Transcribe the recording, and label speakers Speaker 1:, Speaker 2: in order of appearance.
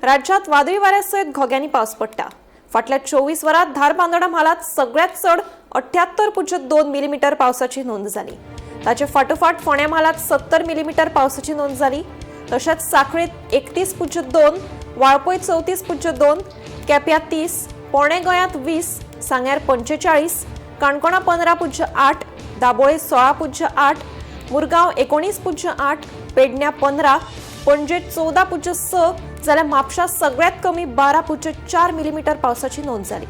Speaker 1: राज्यात वादळी वाऱ्या सयत घोग्यांनी पावस पडटा. फाटल्या 24 वरांत धारबांदोडा म्हालांत सगळ्यांत चड 78.2 मिलीमीटर पावसाची नोंद जाली. ताचे फाटोफाट फोंड्या म्हालांत 70 मिलीमीटर पावसाची नोंद जाली. तशेंच सांखळेंत 31.2, वाळपय 34.2, केप्यां 30, पोणे गोंयांत 20, सांग्यार 45, काणकोणा 15.8, दाबोळे 16.8, मुरगांव 19.8, पेडण्या 15, पणजे 14.6 जाल्यार म्हापशा सगळ्यात कमी 12.4 मिलीमीटर पावसाची नोंद जाली.